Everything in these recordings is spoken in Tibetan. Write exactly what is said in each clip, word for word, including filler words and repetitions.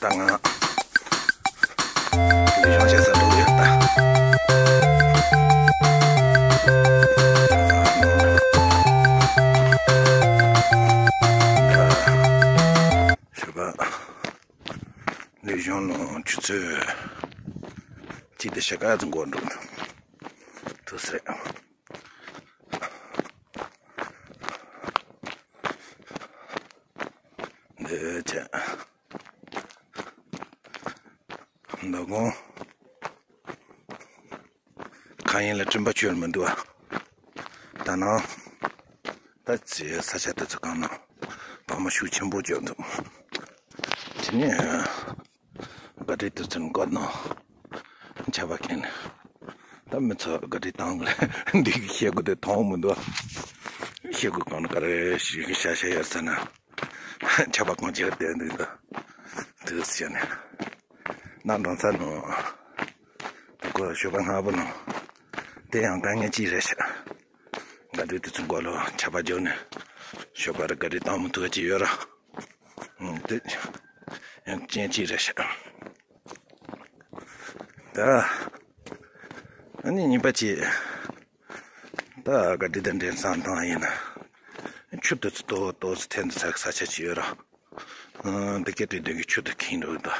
ད་ང་ལས་གཞུང་བྱེད་ས་འགྲོ་གི་ཡོད་ད། ཞོགས་པ་ལས་གཞུང་ནང་ཆུ་ཚོད་གཅིག་དང་ཕྱེད་ཀ་ཙམ་འགོར་འགྲོ་འདུག་ཟེར། འདི་བྱས། མདང་དགོང་གང་ཡིན་ལ་སྤྲིན་པ་ཆོད་མི་འདུག་ཨ། ད་ནང་ད་ཅི་ས་ཆ་དེ་ཚོ་གང་ན་བག་མ་ཤུགས་ཆེན་པོ་འཇོག་འདུག་དེ་ནས་ག་དྲི་དུ་ཚུན་བཀོད་ནང་ཆར་པ་ཁེངས་ནས། ད་མི་ཚོ་ག་དྲི་བཏང་གི་ལ་འདི་གི་ཤེལ་སྒོ་དེ་མཐོང་མི་འདུག་ཤེལ་སྒོ་གང་ན་ག་རེ་ཞིག་ཤ་ཤ་ཡོད་ས་ན། ཆར་པ་གང་ཅིག་བསྡད་འདུག་འདུག་ཟེར་ནས། ནང་གྲོང་ཚོ་ནང་དུ་གོ་ཞོགས་པ་སྔ་པོ་ནང་དེ་ཡང་དཀའ་ངལ་ཅིག་རེད་ཤག་ག་དུས་དུས་ཚོད་འགོར་ལོ་ཆར་པ་རྒྱབ་ནས་ཞོགས་པ་ར་ག་དུས་བཏང་མི་ཐུབ་ཅིག་ཡོད་ར། ཨང་དེ་ཡང་རྐྱེན་ཅིག་རེད་ཤག་ད་ཨ་ནི་གཉིས་པ་ཅིག་ད་ག་དུས་དང་འདྲེན་བསམ་བཏང་ཡིན་ན་ཆུ་དུས་ཚོད་ཏོག་ཏོག་ཙམ་འཐེན་དུ་ཚ་གི་ས་ཆ་ཅིག་ཡོད་ར། ཨང་འདི་སྐད་དུ་འདོན་གི་ཆུ་དུ་ཁེངས་འགྲོ་གི་འདུག་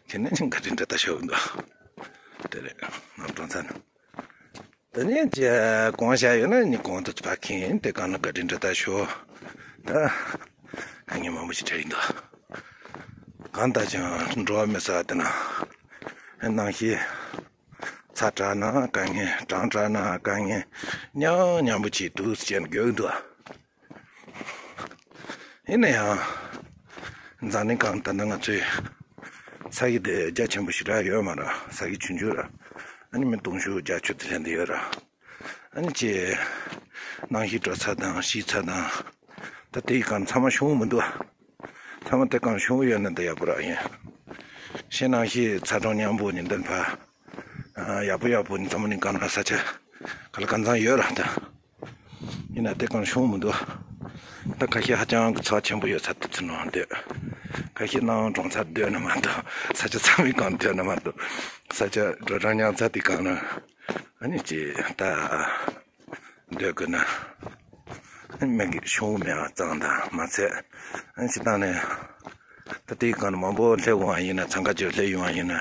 ཁྱེད་ནས་ཅིག་ག་དུས་འདྲ་ལྟ་ཤོག་གི་འདུག་དེ་རེད་ནང་གྲོང་ཚོ་ནང་། དེ་ནས་ཀྱི་གོང་བཞག་ཡོད་ན་ནི་གོང་དུ་ཕར་ཁེངས་དེ་གང་ལ་བཀའ་དྲིན་དྲི་ལྟ་ཞོག་ད་དཀའ་ངལ་མང་པོ་ཞིག་འཕྲད་ཀྱི་འདུག་གང་ལྟར་ཀྱང་འགྲོ་བ་མི་ཟེར་བ་དེ་ན་ནང་བཞིན་ཚ་དྲགས་ན་དཀའ་ངལ། གྲང་དྲགས་ན་དཀའ་ངལ། མཉམ་མཉམ་པོ་ཅིག་འདུག་ཟེར་ནས་དགོས་ཀྱི་འདུག་ཡིན་ན་ཡང་། འཛམ་གླིང་སྒང་ད་ལྟ་ང་ཚོའི་ས་གཞི་དེ་རྒྱ་ཆེན་པོ་ཞིག་རག་ཡོད་མ་རེད། ས་གཞི་ཆུང་ཆུང་རེད། ཨ་ནི་མི་སྟོང་ཕྲག་བརྒྱད་ཅུ་དེ་ལྷན་དུ་ཡོད་རེད། ཨ་ནི་ཅེ། ནང་བཞིན་འགྲོ་ས་དང་ཤི་ས་དང་། ད་དེའི་སྒང་ཚང་མ་ཤོང་མི་འདུག་ཚང་མ་དེ་སྒང་ཤོང་ཡོད་ན་ད་ཡག་པོ་རང་ཡིན། ཤེས་ནང་བཞིན་ཚ་གྲང་མཉམ་པོ་ནི་འདི་ཕ། ཡག་པོ་ཡག་པོ་ནི་ཚང་མ་ནི་སྒང་ལ་ས་ཆ་ག་ལ་གང་ཚང་ཡོད་ར་ད། ཡིན་ན་དེ་སྒང་ཤོང་མི་འདུག་ད་ཁ་ཤས་ཧ་ཅང་གི་ཚོགས་ཆེན་པོ་ཡོད་ས་དེ་ཚོ་ནང་སྡོད། ཁ་ཤས་ནང་གྲོང་ཚོར་སྡོད་ན་མ་གཏོགས་ས་ཆ་ཚང་མའི་སྒང་སྡོད་ན་མ་གཏོགས་ས་ཆ་འགྲོ་གྲོན་ཉར་ཚ་དེ་སྒང་ན་ཨ་ནི་ཅི་ད་སྡོད་དགོས་ན་ཨ་ནི་མི་གི་ཤོང་མེད་པ་ཙང་ད་མ་ཚད་ཨ་ནི་ཅི་ད་ནི། ད་དེའི་སྒང་ནས་མང་པོ་སླེབས་འོང་བ་ཡིན་ན། འཚང་ཁ་ཅིག་སླེབས་ཡོང་བ་ཡིན་ན།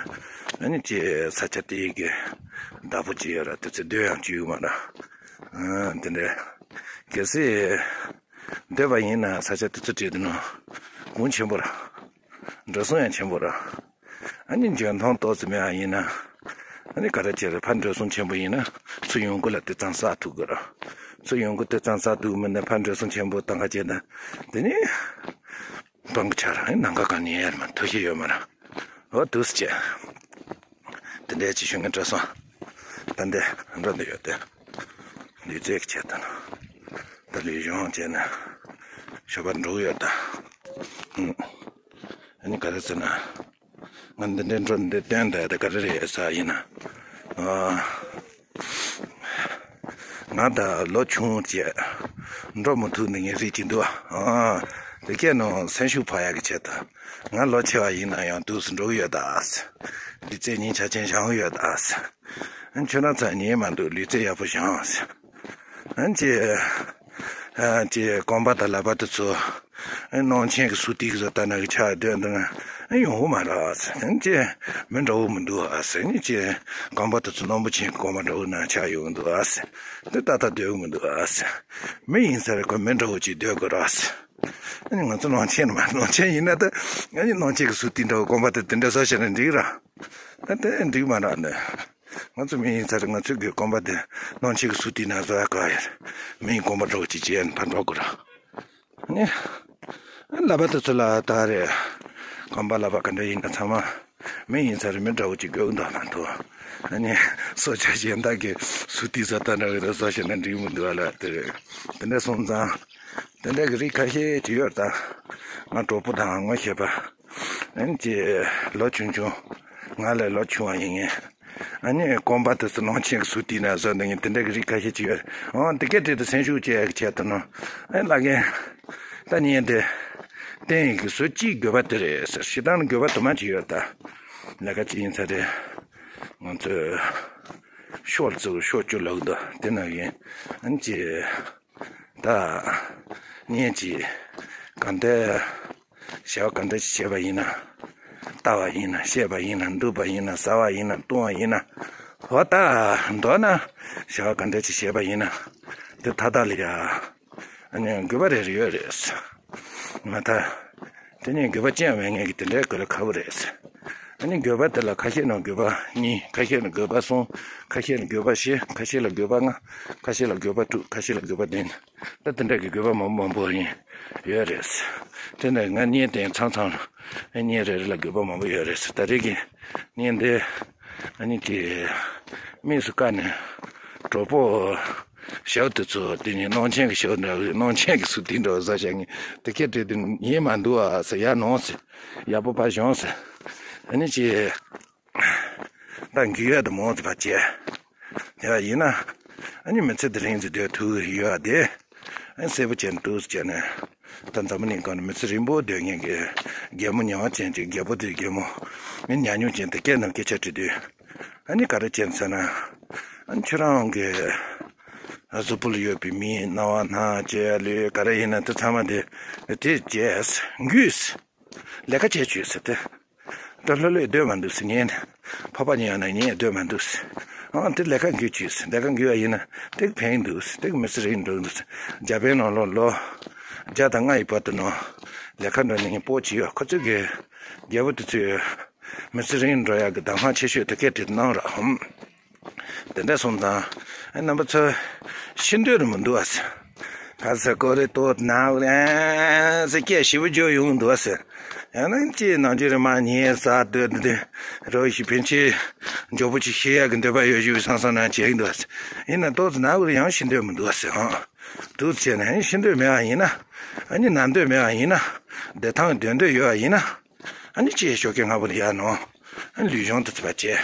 ཨ་ནི་ཅི་ས་ཆ་དེའི་གི་བདག་པོ་ཅིག་ཡོད་ར། དེ་ཚོས་སྡོད་ཡང་བཅུག་ཡོད་མ་ར། ཨ་དེ་འདྲ་གལ་སྲིད་སྡོད་པ་ཡིན་ན་ས་ཆ་དེ་ཚོ་བྲིས་དུས་ན་གོང་ཆེན་པོ་ར། འགྲོ་སོང་ཡང་ཆེན་པོ་ར། ཨ་ནི་འཇོན་ཐང་ཏོག་ཙམ་མེད་པ་ཡིན་ན། ཨ་ནི་ག་རེ་བྱས་རེད། ཕར་འགྲོ་སོང་ཆེན་པོ་ཡིན་ན་ཚུར་ཡོང་གི་ལ་དེ་ཙམ་ཟ་ཐུབ་གི་ར། ཚུར་ཡོང་གི་དེ་ཙམ་ཟ་ཐུབ་མིན་ན་ཕར་འགྲོ་སོང་ཆེན་པོ་བཏང་ག་བྱས་ན་དེ་ནི། སྤང་གི་ཆ་ར་ནང་ག་གང་ནས་ཡར་མ་ཐུག་ཤེས་ཡོད་མ་ར། འོ་འདུག་སེ་བྱས། དེ་འདྲའི་ཅིག་ཤོད་ངས་སྤྲད་སོང་། ད་འདི་འགྲོ་འདི་ཡོད་དེ། ལུས་རྩལ་གྱི་ཆེད་དུ་ན། ད་ལུས་སྦྱོང་བྱས་ན་ཞོགས་པ་འགྲོ་གི་ཡོད་ད། ཨུམ། ཨ་ནི་ག་རེ་ཟེར་ན། ང་འདི་འདྲའི་འགྲོ་འདི་བསྟན་ད་ད་ག་རེ་རེད་ཟེར་ཡིན་ན། ཨ། ང་ད་ལོ་ཆུང་བྱས། འགྲོ་མི་ཐུབ་ནི་ངས་རིག་གི་འདུག་ཨ། དེ་སྐད་ནང་སེམས་ཤུགས་འཕར་ཡག་གི་ཆེད་དུ། ང་ལོ་ཆེ་བ་ཡིན་ན་ཡང་འདུག་སེ་འགྲོ་གི་ཡོད་ད། འདི་རྩེ་ཉིན་ཆ་ཆེན་བཞག་གི་ཡོད་ད། ཁྱོད་རང་ཚོ་ཉན་མ་འདུག་ལུས་རྩལ་ཡག་པོ་བཞག་ཨ་ཅེ། ཨ་ཅེ་རྐང་པ་དང་ལག་པ་དེ་ཚོ། ཨ་ནང་ཆེན་གྱི་སུ་ཏིག་བཟོ་ལྟ་ན་གི་ཆ་སྡོད་འདུག་ཨ་ཡོང་གི་མ་རེད་ཨ་ཟེར། ཨ་ཅེ་མི་འདྲ་བོ་མི་འདུག་ཨ་ཟེར། ཨ་ཅེ་རྐང་པ་དེ་ཚོ་རྣོན་པོ་ཆེན་གྱི་རྐང་པ་འདྲ་བོ་ན་ཆ་ཡོང་གི་འདུག་ཨ་ཟེར། འདི་ཏག་ཏག་སྡོད་གི་མི་འདུག་ཨ་ཟེར། མི་ཡིན་ས་རེད། ཁོ་མི་འདྲ་བོ་ཅིག་སྡོད་དགོས་རེད་ཨ་ཟེར། ཨ་ནི་ང་ཚོ་ནང་ཆེན་མ་ནང་ཆེན་ཡིན་ན་ད་ཨ་ནི་ནང་ཆེན་གྱི་སུ་ཏིག་འདྲ་བོ་རྐང་པ་དེ་དེ་འདྲ་བཟོ་བྱས་ན་འགྲིག་ར། ད་དེ་འགྲིག་མ་རེད་ཨ་ནི། ང་ཚོ་མི་ཡིན་ཚར་ང་ཚོའི་གི་རྐང་པ་དེ་ནང་ཆེན་གྱི་སུ་ཏིག་ན་བཟོ་ཡ་དཀའ་ཡ་རེད། མི་ཡིན་རྐང་པ་འདྲ་བོ་ཅིག་བྱས་ནས་ཕར་འགྲོ་དགོས་ར། ནི། ལག་པ་དེ་ཚོ་ལ་ད་རེད། རྐང་པ་ལག་པ་ག་འདྲ་ཡིན་ན་ཚང་མ་མི་ཡིན་ཚར་མི་འདྲ་བོ་ཅིག་དགོས་འདུག་མ་གཏོགས། ཨ་ནི་སོ་ཆ་གཞན་དག་གི་སུ་ཏིག་བཟོ་ལྟ་འདྲ་བོ་རེ་བཟོ་བྱས་ན་འགྲིག་མི་འདུག་ཨ་ལ་དེ་རེད། དེ་འདྲ་སོང་ཙང་། དེ་འདྲ་གི་རིགས་ཁ་ཤས་ཅིག་ཡོད་ད། ང་གྲོགས་པོ་དང་ངོ་ཤེས་པ། ཨ་ནི་ཅི་ལོ་ཆུང་ཆུང་། ང་ལས་ལོ་ཆུང་བ་ཡིན་ངེས། ཨ་ནི་རྐང་པ་དེ་ཚོ་ནང་ཆེན་གྱི་སུ་ཏིག་ན་བཟོ་འདི་ངས་དེ་འདྲ་གི་རིགས་ཁ་ཤས་ཅིག་ཡོད། འོ་དེ་གའི་གྲས་དུ་སེམས་ཤུགས་བཅས་ཡག་གི་ཆེད་དུ་ནོ། ཨ་ནི་ལ་རྒན། ད་ཉིན་དེ། བསྟན་ཡིག་གི་ཟུར་གཅིག་དགོས་པ་དེ་རེད་ཟེར། སྤྱིར་བཏང་ལ་དགོས་པ་དུ་མ་ཅིག་ཡོད་ད། ལས་ཀ་ཅིག་ཡིན་ཚ་རེད། ང་ཚོས་ཤོག་ལ་བཙུགས་ཤོག་བཅུ་ལོག་འདུག་དེ་ན་ཡིན། ཨན་ཅི། ད། ངས་ཅི། གང་ལྟར། བྱ་བ་གང་འདྲ་ཞིག་བྱས་པ་ཡིན་ན། བལྟ་བ་ཡིན་ན། བཤད་པ་ཡིན་ན། འདུག་པ་ཡིན་ན། ཟ་བ་ཡིན་ན། བཏུང་བ་ཡིན་ན། འོ་ད། མདོར་ན། བྱ་བ་གང་འདྲ་ཞིག་བྱས་པ་ཡིན་ན། དེ་མཐའ་དག་ལ་ཡ། ཨ་ནི་དགོས་པ་རེ་རེ་ཡོད་རེད། མ་མཐའ། དེ་ནས་དགོས་པ་ཅི་ཡང་མེད་མཁན་གྱི་དེ་འདྲའི་དགོས་ལ་ཁ་བོ་རེད། ཨ་ནི་དགོས་པ་དེ་ལ་ཁ་ཤས་ནང་དགོས་པ་གཉིས། ཁ་ཤས་ལ་དགོས་པ་གསུམ། ཁ་ཤས་ལ་དགོས་པ་བཞི། ཁ་ཤས་ལ་དགོས་པ་ལྔ། ཁ་ཤས་ལ་དགོས་པ་དྲུག་ཁ་ཤས་ལ་དགོས་པ་བདུན། ད་དེ་འདྲ་གི་དགོས་པ་མང་པོ་མང་པོ་ཡིན་ཡོད་རེད། དེ་ནས་ང་བརྙན་དེ་མཚམས་མཚམས་ལ་བརྙན་རེ་རེ་ལ་དགོས་པ་མང་པོ་ཡོད་རེད། ད་རེས་ཀྱི་བརྙན་དེ་ཨ་ནི་དེ་དམིགས་སུ་བཀར་ནས་གྲོགས་པོ་ཞའོ་དེ་ཚོ་དེ་ནི་སྣང་ཆེན་གྱི་ཞའོ་འདྲ་བའི་སྣང་ཆེན་གྱི་སུ་དེ་འདྲ་བ་ཟ་བྱ་ངས་དེ་སྐད་བྲིས་དེ་ཉན་མ་འདུག་ཨ་ཟེར། ཡར་ནོངས་ཟེར། ཡག་པོ་ཕར་བཞོངས་ཟེར། ཨ་ནི་ཅི། ད་འགྱུར་ཡ་དུ་མོ་ཙི་བ་བྱས། དེ་བ་ཡིན་ན། ཨ་ནི་མི་ཚེ་དེ་རིང་ཙི་སྡོད་ཐུབ་ཡོད་ཨ་དེ། ཨ་ནི་གསལ་པོ་བྱས་ནས་འདུག་ཟེར་བྱས་ནས། ད་འཛམ་བུ་གླིང་སྒང་ནས་མི་ཚེ་རིང་པོ་སྡོད་མཁན་གྱི་རྒྱལ་མོ་མྱ་ངམ་ཅན་གྱི་རྒྱལ་པོ་དེ་རྒྱལ་མོ། མི་ཉག་ཉོག་ཅན་དེ་སྐད་ནང་སྐད་ཆ་དྲིས་དུས། ཨ་ནི་ག་རེ་བྱས་ཟེར་ན། ཨ་ནི་ཁྱོད་རང་གི་གཟུགས་པོ་ལ་ཡོད་པའི་མིའི་རྣ་བ་སྣ་ལྕེ་ལུས་ག་རེ་ཡིན་ན་དེ་ཚང་མ་དེ་དེ་བྱས་འགུས། ལས་ཀ་བྱས་བྱོས་ཟེར་ཏེ། ད་ལྷོད་ལྷོད་སྡོད་མ་འདུག་ཟེར་ངས། ཕོར་པ་ཉོས་ཡོང་ན་ངས་སྡོད་མ་འདུག་ཟེར། ཨང་དེ་ལས་ཀ་འགུལ་བྱོས་ཟེར། ལས་ཀ་འགུལ་བ་ཡིན་ན་དེ་ཕན་འདུག་ཟེར། དེ་མི་ཚེ་རིང་འགྲོ་འདུག་ཟེར། འཇར་པན་ནང་ལོ་ལོ་བརྒྱ་དང་ལྔ་ཡི་བར་དུ་ནང་ལས་ཀ་འགྲོ་ནས་སྤོ་བྱས་ཡོད། ཁོ་ཚོས་གི་རྒྱལ་པོ་དེ་ཚོས་མི་ཚེ་རིང་འགྲོ་ཡག་གི་གདམས་ངག་ཆེ་ཤོས་དེ་སྐད་དེ་གནང་ར་ཧམ། དེ་འདྲ་སོང་ཙང་། ཨ་རྣམ་པ་ཚོ། ཤི་འདོད་རེ་མི་འདུག་ཨ་ཟེར། ག་ཟེར་ཀོ་རེ་ཏོ་ན་ཨུ་རེ་ཟེར་སྐད་ཞེ་པོ་རྒྱག་ཡོང་འདུག་ཨ་ཟེར། ཡང་ན་ཅི་ནང་ཆོས་རེ་མ་ཉན་ཟ་སྡོད་དེ་རོ་ཞིག་ཕན་ཆེ་མགྱོགས་པོ་ཅིག་ཤི་ཡག་གི་འདོད་པ་ཡོད་ཞུ་བསམ་བསམ་ན་བྱེད་ཀྱི་འདུག་ཨ་ཟེར། ཡིན་ན་ཏོ་ཙི་ན་ཨུ་རེ་ཡང་ཤི་འདོད་མི་འདུག་ཨ་ཟེར་ཧང་། འདུག་བྱས་ན་ཤི་འདོད་མེད་པ་ཡིན་ན། ཨ་ནི་ན་འདོད་མེད་པ་ཡིན་ན། བདེ་ཐང་སྡོད་འདོད་ཡོད་པ་ཡིན་ན། ཨ་ནི་ཅི་ཞོགས་ཀས་སྔ་པོ་ལ་ཡར་ནོངས། ཨ་ནི་ལུས་སྦྱོང་དེ་ཚོ་བ་བྱས།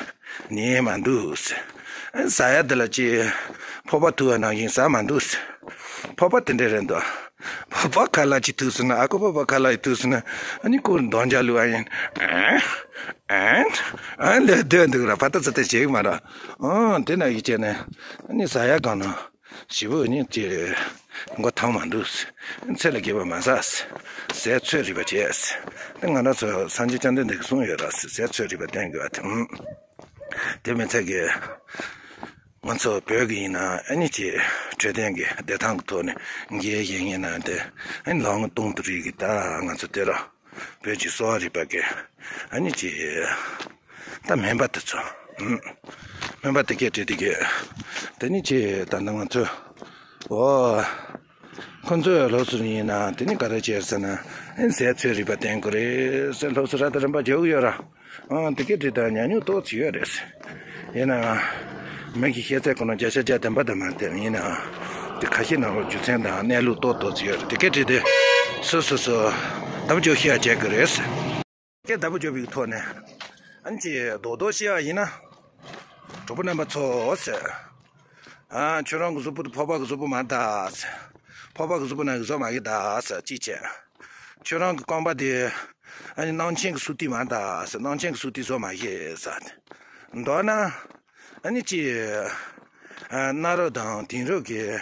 ནི་མ་འདུག་ཟེར། ཨ་ནི་ཟ་ཡ་དེ་ལ་ཅི། ཕོར་པ་ཐུག་པ་ནང་བཞིན་ཟ་མ་འདུག་ཟེར། ཕོར་པ་དེ་འདྲ་རེད་འདུག་ཕོར་པ་ཁ་ལག་ཅིག་ཐུག་སོང་ན་ཨ་ཁུ་ཕོར་པ་ཁ་ལག་ཅིག་ཐུག་སོང་ན་ཨ་ནི་ཁོ་འདོན་ཆ་བླུག་ཨ་ཡིན། ཨ་ཨ་ཨ་ལས་སྡོད་འདུག་ར་ཕ་ཏ་ཚ་ཏ་བྱེད་ཀྱི་མ་ར། ཨང་དེ་ན་ཡིད་ཆེས་ནས་ཨ་ནི་ཟ་ཡ་གང་ན། ཞེ་པོ་ཉིད་ཀྱི་མགོ་ཐང་མ་འདུག་ཚེ་ལ་དགེ་བ་མ་ཟ། ཟས་ཚོད་རིག་པ་བྱས། དེ་ང་རང་ཚོ་སངས་རྒྱས་བཅོམ་ལྡན་འདས་ཀྱིས་གསུངས་ཡོད་ར། ཟས་ཚོད་རིག་པ་བསྟེན་དགོས་པ་དང་། དེ་མི་ཚད་ཀྱི་ང་ཚོ་བོད་ཀྱི་ཡིན་ན་ཨ་ནི་ཀྱི་འཕྲོད་བསྟེན་གྱི་བདེ་ཐང་གི་ཐོག་ནས་འགན་བཞེས་མཁན་ན་དེ་ཨ་ནི་ལོ་ངོ་སྟོང་དུ་རིག་གི་ད་ང་ཚོ་དེ་ར། བོད་ཀྱི་གསོ་བ་རིག་པ་གི་ཨ་ནི་ཅི། ད་སྨན་པ་དེ་ཚོ། སྨན་པ་དེ་གས་བྲིས་དེ་གས། དེ་ནི་ཅི་ད་ནི་ང་ཚོ། འོ། ཁོ་ཚོས་སློབ་གསོ་ཡིན་ན་དེ་ནི་ག་རེ་བྱས་ཟེར་ན། ཨེ་ཟས་ཚོད་རིག་པ་བསྟེན་དགོས་རེད་ཟེར་སློབ་གསོ་ར་ད་རིམ་པ་རྒྱག་གི་ཡོད་ར། ཨང་དེ་གས་བྲིས་ད་ཉམས་མྱོང་ཏོག་ཙམ་ཡོད་རེད། ཡིན་ནའང་། མི་གི་ཤེས་ཚད་ཁོ་ན་བརྒྱ་ཆ་བརྒྱ་བདེན་པ་དང་མ་བདེན་ཡིན་ནའང་། དེ་ཁ་ཤས་ནང་ལོགས་རྒྱུ་མཚན་དང་གནས་ལུགས་ཏོག་ཏོག་ཙམ་ཡོད་རེད། དེ་སྐད་བྲིས་ཏེ། སོ་སོ་སོ། ལྡབ་འགྱོག་ཤེས་ཡ་བྱེད་དགོས་རེད། སྐད་ལྡབ་འགྱོག་པའི་ཐོག་ནས། ཨ་ནི་ཅི་རྡོག་རྡོག་བཤད་ཡ་ཡིན་ན། གྲོགས་པོ་རྣམ་པ་ཚོ་ཟེར། ཨ་ཁྱོད་རང་གི་གཟུགས་པོ་དེ་ཕོར་པ་གི་གཟུགས་པོ་མ་ད་ཟེར། ཕོར་པ་གི་གཟུགས་པོ་ནང་གི་བཟོ་མ་གི་ད་ཟེར་གཅིག་བྱས། ཁྱོད་རང་གི་རྐང་པ་དེ། ཨ་ནི་སྣང་ཆེན་གྱི་སུ་ཏི་མ་ད་ཟེར། སྣང་ཆེན་གྱི་སུ་ཏི་བཟོ་མ་ཤེས་ཟེར། མདོར་ན། ཨ་ནི་ཅི། ཨ་གནའ་རབས་དང་དེང་རབས་ཀྱི།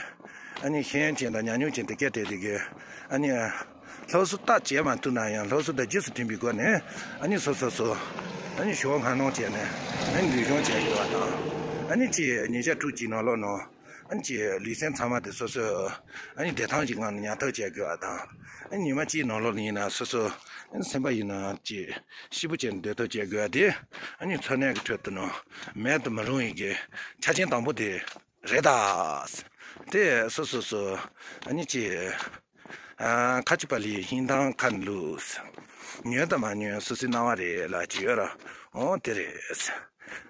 ཨ་ནི་ཤེས་ཡོན་ཅན་དང་ཉམས་མྱོང་ཅན་དེ་སྐད་བྲིས་དེ་གི། ཨ་ནི། སློབ་གསོ་ལྟ་བྱེད་མ་ཐུབ་ན་ཡང་སློབ་གསོ་དང་རྗེས་སུ་མཐུན་པའི་སྒོ་ནས། ཨ་ནི་སོ་སོ་སོ། ཨ་ནི་ཞོགས་སྔ་གནང་བྱས་ནས། ཨ་ནི་ལུས་སྦྱོང་བྱེད་དགོས་པ་དང་། ཨ་ནི་ཅི་ཉིན་ཞག་དྲུག་གཅིག་ནང་ལོགས་ནང་། ཨ་ནི་ཅི་ལུས་སེམས་ཚང་མ་དེ་སོ་སོ། ཨ་ནི་བདེ་ཐང་ཅིག་ངང་ནས་ཉལ་ཐབས་བྱེད་དགོས་པ་དང་། ཨ་ནི་ཉི་མ་གཅིག་ནང་ལོགས་ལ་ཡིན་ན་སོ་སོ། ཨ་ནི་སེམས་པ་ཡིན་ན་ཅི། སྐྱིད་པོ་བྱས་ནས་སྡོད་ཐབས་བྱེད་དགོས་པ་དེ། ཨ་ནི་འཚོ་གནས་ཀྱི་ཁྲོད་དུ་ནང་མེད་དུ་མི་རུང་བའི་གི་ཆ་རྐྱེན་དང་པོ་དེ་རེད་ད། དེ་སོ་སོ་སོ། ཨ་ནི་ཅི། ཨ་ཁ་ཅིག་པ་ལི་ཧིང་ཐང་ཁ་ལུས། ཉོན་དང་མ་ཉོན་སོ་སོའི་སྣང་བ་རེད་ལ་ཅི་ཡོད་ར། འོ་དེ་རེད།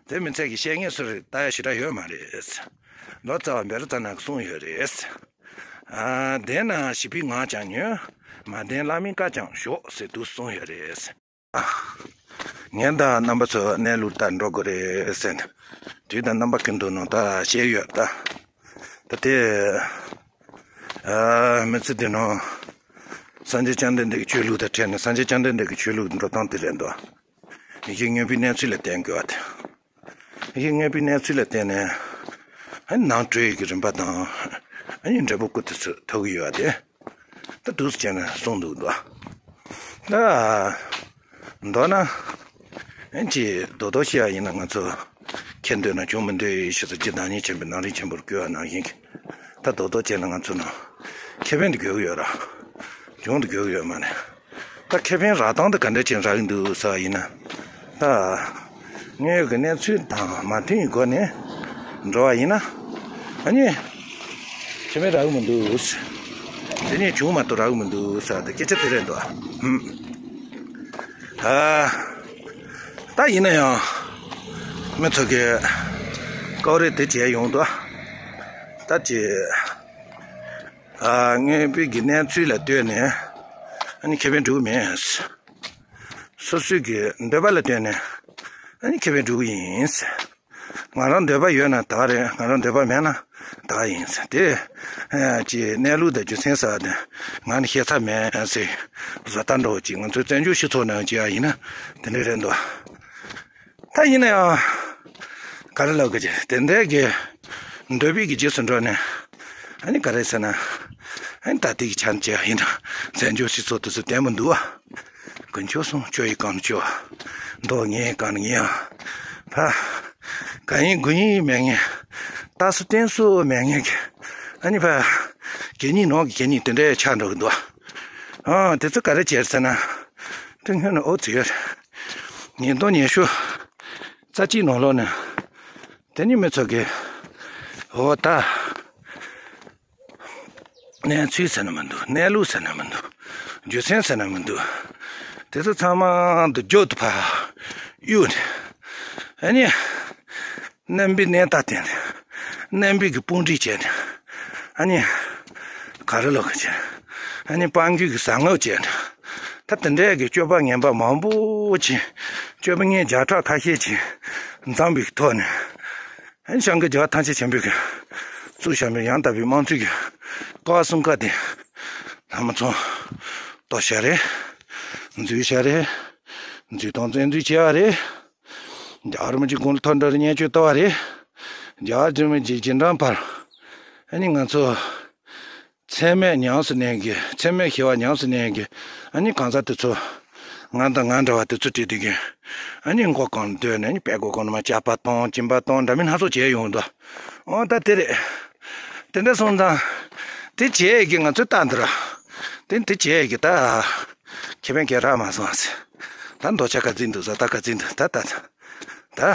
དེ་མི་ཚད་ཀྱི་བཤད་མཁན་སུ་རེད་ལྟ་ཡ་ཞེ་དྲག་ཡོད་མ་རེད། ལོ་ཙཱ་བ་བེ་ར་ཙ་ན་གིས་གསུངས་ཡོད་རེད། ཨ་བདེན་ན་བྱིས་པའི་ངག་ཀྱང་ཉོན། མ་བདེན་བླ་མའི་བཀའ་ཀྱང་ཞོག་ཟེར་དུ་གསུངས་ཡོད་རེད། ངས་ད་རྣམ་པ་ཚོ་གནས་ལུགས་ལྟར་འགྲོ་དགོས་རེད་ཟེར། དུས་དང་རྣམ་པ་ཀུན་ཏུ་ནང་ད་བཤད་ཡོད་ད། ད་དེ། ཨ་མི་ཚེ་འདི་ནང་ སངས་རྒྱས་བཅོམ་ལྡན་འདས་ཀྱི་ཆོས་ལུགས་དང་འཕྲད་ནས། སངས་རྒྱས་བཅོམ་ལྡན་འདས་ཀྱི་ཆོས་ལུགས་འགྲོ་སྟངས་དེ་རེད་འདུག། ཡི་གེ་བསྙེན་པའི་གནས་ཚུལ་ལ་བརྟེན་དགོས་པ་དེ། ཡི་གེ་བསྙེན་པའི་གནས་ཚུལ་ལ་བརྟེན་ནས། ཨ་ནི་ནང་གྲོས་ཀྱི་རིམ་པ་དང་། ཨ་ནི་འབྲས་བུ་སྐུ་དེ་ཚོ་ཐོབ་ཀྱི་ཡོད་པ་དེ། ད་འདུག་སེ་བྱས་ནས་གསུངས་འདུག་འདུག། ད། མདོར་ན། ཨེ་ཅིག་རྡོག་རྡོག་བཤད་ཡ་ཡིན་ན། ང་ཚོ་ཁྱེར་འདོད་ན་བྱུང་མི་འདོད་ཞེས་སོགས་ཀྱི་བདག་ཉིད་ཆེན་པོའི་ནང་རིག་ཆེན་པོར་བཀོད་པ་ནང་བཞིན་གྱི། ད་རྡོག་རྡོག་བྱས་ན་ང་ཚོ་ནང་ཁེ་ཕན་དུ་འགྱུར་གྱི་ཡོད་ར། གྱོང་དུ་འགྱུར་གྱི་ཡོད་མ་རེད། ད་ཁེ་ཕན་རག་སྟངས་དེ་ག་འདྲ་ཅིག་རག་གི་འདུག་ཟེར་བ་ཡིན་ན། ད་དངོས་ཡོད་ཀྱི་གནས་ཚུལ་དང་མ་མཐུན་གྱི་སྒོ་ནས་འགྲོ་བ་ཡིན་ན། ཨ་ནི་ཁེ་ཕན་རག་གི་མི་འདུག། དེ་ནས་བྱུང་མ་གཏོགས་རག་གི་མི་འདུག་ཟེར་བ་དེ་སྐད་ཆ་དེ་རེད་འདུག། ཧུམ། ཨ། ད་ཡིན་ན་ཡང་མི་ཚོ་གིས་ཀོ་རེ་དེ་བྱས་ཡོང་དུས། ད་ཅི། ཨ། དངོས་པོའི་གི་གནས་ཚུལ་ལ་ལྟོས་ནས་ཨ་ནི་ཁེ་ཕན་འགྲོ་གི་མེད། སོ་སོའི་གི་འདོད་པ་ལ་ལྟོས་ནས་ཨ་ནི་ཁེ་ཕན་འགྲོ་གི་ཡིན། ང་རང་འདོད་པ་ཡོད་ན་ད་ག་རེད། ང་རང་འདོད་པ་མེད་ན་ད་ག་ཡིན་ཟེར་དེ། ཨ། ཅི་གནས་ལུགས་དང་རྒྱུ་མཚན་ཟེར་བ་དེ་ང་ནི་ཤེས་ཚར་མེད་ཟེར། བཟོ་ལྟ་འདྲ་བོ་ཅིག་ང་ཚོའི་བཙན་བྱོལ་སྤྱི་ཚོགས་ནང་ཅིག་ཡིན་ན་དེ་འདྲ་རེད་འདུག། ད་ཡིན་ན་ཡང་ག་རེ་ལབ་དགོས་ཀྱི། དེ་འདྲའི་གི་འདོད་པའི་གི་རྗེས་སུ་འགྲོ་ནས། ཨ་ནི་ག་རེ་ཟེར་ན། ཨ་ནི་ད་ལྟའི་གི་ཆ་ནས་བྱས་ཡིན་ན་བཙན་བྱོལ་སྤྱི་ཚོགས་དེ་ཚོ་བདེ་མི་འདུག་བ། དཀོན་མཆོག་གསུམ་སྐྱོ་ཡི་གང་ན་སྐྱོ། མདོག་ངན་ཡི་གང་ན་ངན་ཡ། ཕ། གང་ཡིན་དགུ་ཡིན་མེད་ངེས། རྟགས་སུ་བརྟེན་སུ་མེད་ངེས་ཀྱི། ཨ་ནི་ཕ། གད་སྙིགས་ནང་གི་གད་སྙིགས་དེ་འདྲའི་ཆགས་འགྲོ་གི་འདུག། ཨ། དེ་ཚོ་ག་རེ་བྱས་ཟེར་ན། དེ་སྔོན་ནས་ཨོ་ཙི་ཡོད་རེད། ཉིས་སྟོང་ཉི་ཤུ་རྩ་གཅིག་ནང་ལོགས་ནས། དེ་ནི་མི་ཚོ་གིས་འོ་ད། གནས་ཚུལ་ཟེར་ན་མི་འདུག། གནས་ལུགས་ཟེར་ན་མི་འདུག། རྒྱུ་མཚན་ཟེར་ན་མི་འདུག། དེ་ཚོ་ཚང་མ་འདི་རྒྱུ་དུ་ཕར་གཡུགས་ནས། ཨ་ནི། རྣམ་པའི་གནས་སྟངས་དེ་ནི། རྣམ་པའི་གི་དཔུང་སྒྲིག་བྱས་ནས། ཨ་ནི། ག་རེ་ལབ་དགོས་ཀྱི། ཨ་ནི་སྤང་རྒྱུ་གི་ཟ་ངོ་བྱས་ནས། ད་དེ་འདྲའི་གི་སྤྱོད་པ་ངན་པ་མང་པོ་ཅིག། སྤྱོད་པ་ངན་བརྒྱ་ཕྲག་ཁ་ཤས་ཅིག་འཛོམས་པའི་ཐོག་ནས། ཨ་ནི་སྐྱབས་མགོན་རྒྱལ་བ་ཐམས་ཅད་མཁྱེན་པའི་གི་བཙུགས་བཞག་པའི་ཡང་དག་པའི་དམངས་གཙོའི་གི་ཀ་བ་གསུམ་ཀ་དེ་ལྷ་མོ་ཚང་གཏོར་བཞག་རེད། འཛུལ་བཞག་རེད། འཛུལ་དང་བཙན་འཛུལ་བྱས་པ་རེད། རྒྱལ་བ་རིན་པོ་ཆེ་དགུང་ལོ་མཐོ་འདྲ་རེ་བརྙས་བཅོས་བཏང་བ་རེད། རྒྱལ་བ་རིན་པོ་ཆེ་རྗེས་འབྲང་བར། ཨ་ནི་ང་ཚོ་མཚན་སྨད་ཉམས་སུ་ལེན་གི། མཚན་སྨད་ཞི་བ་ཉམས་སུ་ལེན་གི། ཨ་ནི་གང་ཟག་དེ་ཚོ། ང་དང་ང་འདྲ་བ་དེ་ཚོ་བྲིས་དུས་ཀྱི། ཨ་ནི་མགོ་སྐོར་ནས་སྡོད་ནས། ཨ་ནི་པད་མགོ་སྐོར་ནས་མར་སྐྱག་པ་གཏོང་། སྦྱིན་པ་གཏོང་འདྲ་མིན་སྣ་ཚོགས་བྱས་ཡོང་འདུག། ཨོ་ད་དེ་རེད། དེ་འདྲ་སོང་ཙང་། དེ་བྱས་ཀྱི་ང་ཚོས་ལྟ་འདི་ར། དེ་དེ་བྱས་ཀྱི་ད། ཁེ་ཕན་ག་རག་མ་སོང་ཟེར། ད་འདོད་ཆགས་ག་ཚོད་འདུག་ཟེར། ད་ག་ཚོད་འདུག། ད་ད་ད།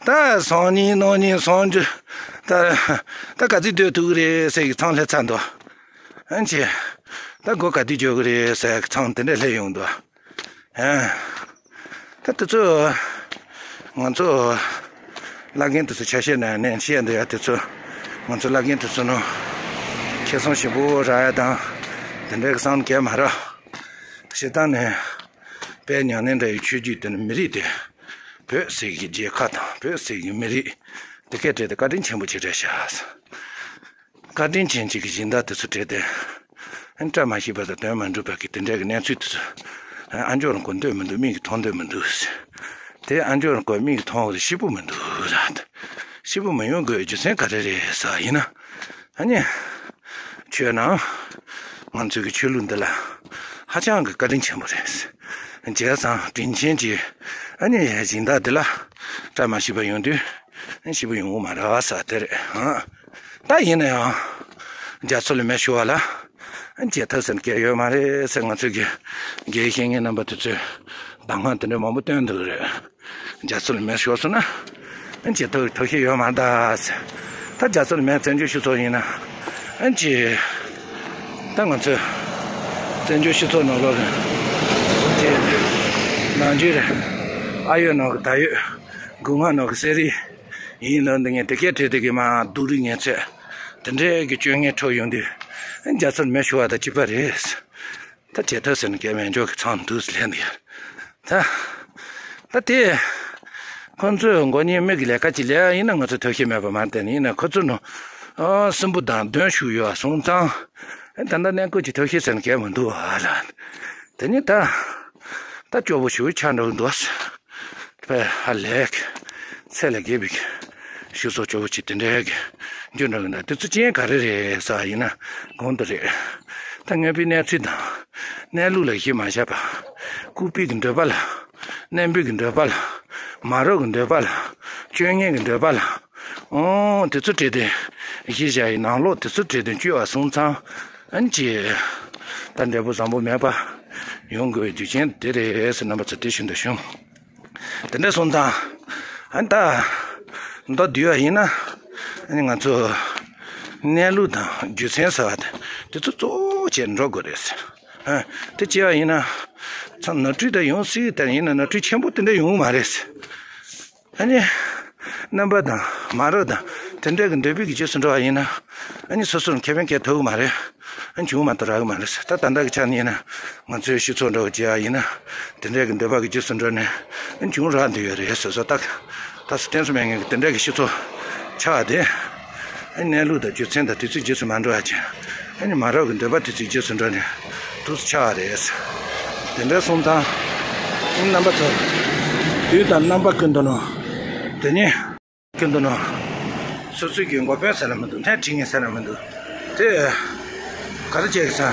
ད་སང་ཉིན་གནངས་ཉིན་སང་ཉིན་ད། ད་ག་ཚོད་སྡོད་ཐུབ་ཀྱི་རེད་ཟེར་གྱི་ཚང་སླེབས་ཚར་འདུག། ཨ་ནི་ཅི། ད་སྒོ་ག་དུས་འགྱོ་གི་རེད་ཟེར་གྱི་ཚང་དེ་འདྲ་སླེབས་ཡོང་འདུག། ཨ། ད་དེ་ཚོ་ང་ཚོ་བླ་རྒན་དེ་ཚོ་ཆ་ཤས་ནང་ནས་བཤད་འདོད་ཡ་དེ་ཚོ། ང་ཚོ་བླ་རྒན་དེ་ཚོ་ནང་ཁེ་བཟང་ཞིབ་པོ་རག་ཡ་དང་དེ་འདྲ་གི་བསམ་གྱི་མ་རེད། སྤྱིར་བཏང་ནས་དཔལ་མྱ་ངན་འདྲ་ཡི་ཆོས་བརྒྱུད་དེ་ནི་མི་རིགས་དེ། བོད་ཟེར་གྱི་རྒྱལ་ཁབ་དང་བོད་ཟེར་གྱི་མི་རིགས་དེ་སྐད་བྲལ་ཏེ་བཀའ་དྲིན་ཆེན་པོ་ཅིག་རེད་ཤག། བཀའ་དྲིན་ཅན་གཅིག་གི་སྦྱིན་བདག་དེ་ཚོ་བྲལ་ཏེ། ཨ་ནི་བཀྲ་མ་ཤིས་པ་དང་དོན་མ་འགྲུབ་པ་གི་དེ་འདྲ་གི་གནས་ཚུལ་དེ་ཚོ། ཨ་མཆོག་རང་གོ་འདོད་མི་འདུག། མིག་གིས་མཐོང་འདོད་མི་འདུག། དེ་ཨ་མཆོག་རང་གོ་མིག་གིས་མཐོང་བ་ལ་སྐྱིད་པོ་མི་འདུག་ར། སྐྱིད་པོ་མི་ཡོང་དགོས་རྒྱུ་མཚན་ག་རེ་རེད་ཟེར་བ་ཡིན་ན། ཨ་ནི། ཁྱོད་རང་ང་ཚོའི་གི་ཆོས་ལུགས་འདི་ལ་ཧ་ཅང་གི་བཀའ་དྲིན་ཆེན་པོ་རེད། བྱས་ཙང་དྲིན་ཆེན་གྱི་ཨ་ནི་སྦྱིན་བདག་འདི་ལ་བཀྲ་མ་ཤིས་པ་ཡོང་དུས་སྐྱིད་པོ་ཡོང་གི་མ་རེད་ཟེར་དེ་རེད་ཨང་། ད་ཡིན་ན་ཡང་རྒྱ་མཚོ་ལས་མེ་ཤོར་བ་ལ་བརྗེད་ཐབས་ཟེར་མཁན་ཡོད་མ་རེད་ཟེར། ང་ཚོའི་གི་དགེ་བའི་བཤེས་གཉེན་རྣམ་པ་དེ་ཚོས་གདམས་ངག་དེ་འདྲ་མང་པོ་བཏོན་འདུག་རེད། རྒྱ་མཚོ་ལས་མེ་ཤོར་སོང་ན་བརྗེད་ཐབས་ཐབས་ཤེས་ཡོད་མ་རེད་ཟེར། ད་རྒྱ་མཚོ་ལས་མེ་བཙན་བྱོལ་སྤྱི་ཚོགས་ཡིན་ན་ཅི། ད་ང་ཚོས་བཙན་བྱོལ་སྤྱི་ཚོགས་ནང་ལོགས་ལ་ཅི། ནམ་རྒྱུན་རེད། ཨ་ཡོད་ནང་གི་ད་ཡོད། སྒོ་ང་ནང་གི་གསེར་རིལ། ཡིན་ལབ་འདི་ངས་དེ་སྐད་བྲིས་དེ་གི་མ་སྡུག་རུས་ངན་ཚད་དེ་འདྲའི་གི་སྤྱོད་ངན་འཕྲོག་ཡོང་དུས་རྒྱ་མཚོར་མེ་ཤོར་བ་དང་གཅིག་པ་རེད། ད་བྱེད་ཐབས་ཟེར་ན་སྐད་མེད་འཇོག་གི་ཚང་འདུག་ཟེར་ལན་འདི་ཡར། ད་ད་དེ་ཁོ་ཚོས་མགོ་གཉིས་མིག་གི་ལས་ཀ་ཅིག་ལས་ཡིན་ན་ང་ཚོ་ཐབས་ཤེས་མེད་པ་མ་བསྟན་ཡིན་ན་ཁོ་ཚོ་ནང་སྲིན་པོ་དང་གདོན་ཞུགས་ཡོད་སོང་ཙང་ ད་ལྟ་གནས་སྐོར་གྱི་ཐབས་ཤེས་ཟེར་ན་གང་ཡང་མི་འདུག་ཨ་ལ། དེ་ནི་ད་ད་སྐྱོ་པོ་ཞེ་པོ་ཆགས་འགྲོ་གི་འདུག་ཨ། ཕ་ཧ་ལས། ཚད་ལས་བརྒལ་བའི་ཤུགས་སོགས་སྐྱོ་པོ་ཅིག་དེ་འདྲའི་གི་འགྱུར་འགྲོ་གི་འདུག་དེ་ཚོ་རྐྱེན་ག་རེ་རེད་ཟེར་བ་ཡིན་ན་གང་འདྲ་རེད། ད་དངོས་པོའི་གནས་ཚུལ་དང་གནས་ལུགས་ལ་གཞི་མ་བཞག་པ། ལྐུགས་པའི་གི་འདོད་པ་ལ། རྣོན་པོའི་གི་འདོད་པ་ལ། མ་རབས་གི་འདོད་པ་ལ། སྤྱོད་ངན་གི་འདོད་པ་ལ། ཨོ་དེ་ཚོ་བྲིས་ཏེ་གཞི་བཞག་ཡི་ནང་ལོགས་དེ་ཚོ་བྲིས་ཏེ་བཅོས་པ་སོང་ཙང་། ཨན་ཅི། ད་འབྲས་བུ་བཟང་པོ་མེད་པ་ཡོང་དགོས་པའི་རྒྱུ་རྐྱེན་དེ་རེད་ཟེར་རྣམ་པ་ཚོ་དེ་བཞིན་དུ་བྱུང་། དེ་འདྲ་སོང་ཙང་། ཨན་ད། མདོར་བསྡུས་པ་ཡིན་ན། ཨ་ནི་ང་ཚོ་གནས་ལུགས་དང་རྒྱུ་མཚན་ཟེར་བ་དེ་དེ་ཚོ་གཙོ་བོ་བྱས་འགྲོ་དགོས་རེད། ཨ། དེ་བྱས་པ་ཡིན་ན། ཚང་ནོར་འཁྲུལ་དེ་ཡོང་སྲིད་དེ་ཡིན་ན་ནོར་འཁྲུལ་ཆེན་པོ་དེ་འདྲ་ཡོང་གི་མ་རེད། ཨ་ནི། རྣམ་པ་དང་མ་རབས་དང་དེ་འདྲ་གི་འདོད་པའི་གི་རྗེས་སུ་འགྲོ་བ་ཡིན་ན། ཨ་ནི་སོ་སོར་ཁེ་ཕན་སྐྱེལ་ཐུབ་ཀྱི་མ་རེད། ཨ་ནི་བྱུང་མ་གཏོགས་རག་གི་མ་རེད། ད་ད་ལྟ་གི་ཆ་ནས་ཡིན་ན་ང་ཚོའི་སྤྱི་ཚོགས་འདྲ་བོ་བྱས་པ་ཡིན་ན། དེ་འདྲ་གི་འདོད་པ་གི་རྗེས་སུ་འགྲོ་ནས་ཨ་ནི་བྱུང་རག་འདོད་ཡོད་རེད། སོ་སོ་ད་ད་སུ་བསྟེན་སུ་མེད་མཁན་གི་དེ་འདྲ་གི་སྤྱི་ཚོགས་ཆགས་ཏེ། ཨ་ནི་གནས་ལུགས་དང་རྒྱུ་མཚན་དང་དུས་ཚོད་རྗེས་སུ་མ་འགྲོ་བ་ཅན། ཨ་ནི་མ་རབས་ཀྱི་འདོད་པ་དུས་ཚོད་རྗེས་སུ་འགྲོ་ནས་དུས་སུ་ཆགས་པ་རེད། དེ་འདྲ་སོང་ཙང་། ཨ་ནི་རྣམ་པ་ཚོ། དུས་དང་རྣམ་པ་ཀུན་ཏུ་ནོར། དེ་ནི། ཀུན་ཏུ་ནོར། སོ་སོའི་གི་འགོ་དཔོན་ཟེར་ལ་མི་འདུག་ལྷན་ཁྲིད་མཁན་ཟེར་ལ་མི་འདུག་དེ། ག་རེ་བྱས་ཀྱི་ཟེར།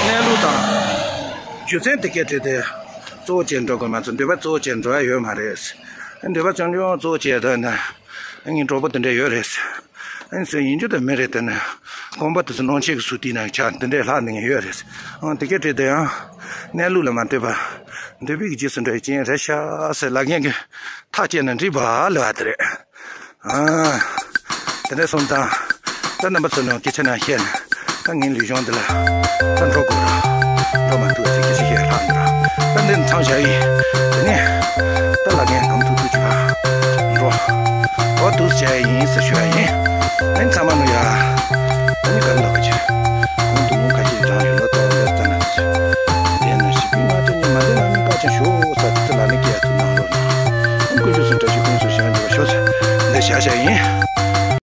གནས་ལུགས་དང་། རྒྱུ་མཚན་དེ་སྐད་བྲིས་ཏེ། གཙོ་བོ་བྱས་འགྲོ་དགོས་མ་ཚོར་འདོད་པ་གཙོ་བོ་བྱས་འགྲོ་ཡ་ཡོད་མ་རེད། འདོད་པ་རྐྱང་རྐྱང་གཙོ་བོ་བྱས་ད་ན། ངའི་གྲོགས་པོ་དེ་འདྲ་ཡོད་རེད། ཨ་ནི་སུ་ཡིན་རྒྱུ་དེ་མི་རེད་དེ་ནི། དགོན་པ་དེ་ཚོ་སྣང་ཆེན་གྱི་སུ་དེའི་ནང་ཆགས་དེ་འདྲའི་ལྷག་ནས་ཡོད་རེད། ཨང་དེ་སྐད་བྲིས་དེ་ཡང་། གནས་ལུགས་ལ་མ་ལྟོས་པ། འདོད་པའི་གི་རྗེས་སུ་འགྲོ་ཡི་རྐྱེན་རེད་ཤག་ཟེར་ལབ་མཁན་གྱི་ཐག་བཅད་ན་འགྲིག་པ་ལབ་པ་དེ་རེད། ཨང་། དེ་འདྲ་སོང་ཙང་། ད་རྣམ་པ་ཚོ་ལ་སྐད་ཆ་ནང་བཤད་ན། ད་ངའི་ལུས་སྦྱོང་འདི་ལ། ད་འགྲོ་དགོས་ར། འགྲོ་མ་ཐུབ་ཟེར་སྐད་ཆ་བཤད་ལྷག་འདུག་ར། ད་འདི་མཚམས་བཞག་ཡིན། དེ་ནས། ད་ལ་ངས་གང་ཐུབ་ཐུབ་ཅིག་འགྲོ། འགྲོ་འདུག་བྱས་ཡིན་ཟེར་ཞུ་ཡ་ཡིན། ཨེ་ཚང་མ་ནུ་ཡ།